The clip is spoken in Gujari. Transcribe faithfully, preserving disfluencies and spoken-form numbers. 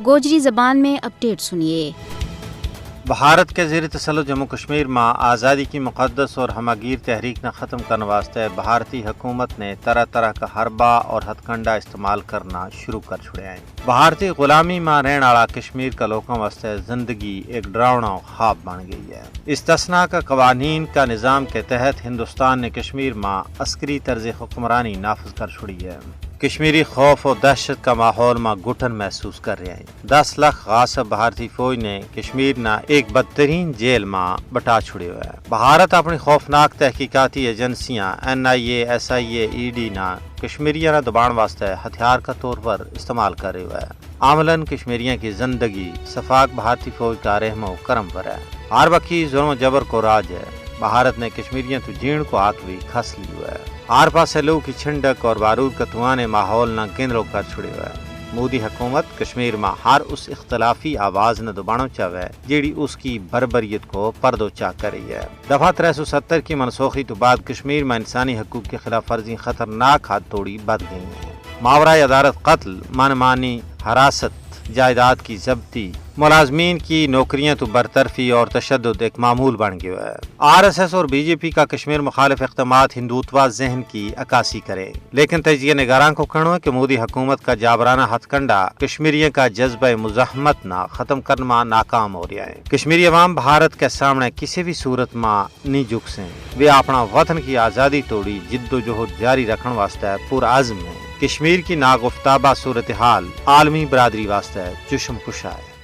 گوجری زبان میں اپڈیٹ سنیے۔ بھارت کے زیر تسلط جموں کشمیر ما آزادی کی مقدس اور ہمہ گیر تحریک نا ختم کرنے واسطے بھارتی حکومت نے طرح طرح کا حربہ اور ہتھ کنڈا استعمال کرنا شروع کر چھڑیا ہیں۔ بھارتی غلامی ما رہن آڑا کشمیر کا لوکاں واسطے زندگی ایک ڈراؤنا خواب بن گئی ہے۔ استثنا کا قوانین کا نظام کے تحت ہندوستان نے کشمیر ما عسکری طرز حکمرانی نافذ کر چھڑی ہے۔ کشمیری خوف اور دہشت کا ماحول ما گھٹن محسوس کر رہے ہیں۔ دس لکھ غاصب بھارتی فوج نے کشمیر نا ایک بدترین جیل ما بٹا چھڑیو ہے۔ بھارت اپنی خوفناک تحقیقاتی ایجنسیاں این آئی اے، ایس آئی اے، ای ڈی نا کشمیریاں نا دبان واسطے ہتھیار کا طور پر استعمال کر رہیو ہے۔ عملاً کشمیریاں کی زندگی سفاک بھارتی فوج کا رحم و کرم پر ہے۔ ہر بکی ظلم و جبر کو راج ہے۔ بھارت نے کشمیریاں تو جین کو حق بھی کھس لیو ہے۔ ہر پاسے لوگ کی چھنڈک اور بارود کا توانے ماحول نا گندلو کر چھڑیو ہے۔ مودی حکومت کشمیر ما ہر اس اختلافی آواز نا دبانو چاوے جیڑی اس کی بربریت کو پردو چا کر رہی ہے۔ دفعہ ترے سو ستر کی منسوخی تو بعد کشمیر ما انسانی حقوق کے خلاف ورزی خطرناک حد توڑی بد گئی ہیں۔ ماورائے عدالت قتل، من مانی، حراست، جائیداد کی ضبطی، ملازمین کی نوکریاں تو برطرفی اور تشدد ایک معمول بن گیو ہے۔ آر ایس ایس اور بی جے پی کا کشمیر مخالف اقدامات ہندوتوا ذہن کی عکاسی کرے، لیکن تجزیہ نگاراں کو کہنو ہے کہ مودی حکومت کا جابرانہ ہتھ کنڈا کشمیریوں کا جذبہ مزاحمت نا ختم کرن ما ناکام ہو رہیا ہے۔ کشمیری عوام بھارت کے سامنے کسی بھی صورت ما نہیں جھک سیں۔ ویہ اپنا وطن کی آزادی توڑی جدوجہد جاری رکھن واسطے پرعزم ہیں۔ کشمیر کی ناگفتابہ صورتحال عالمی برادری واسطے چشم کشا ہے۔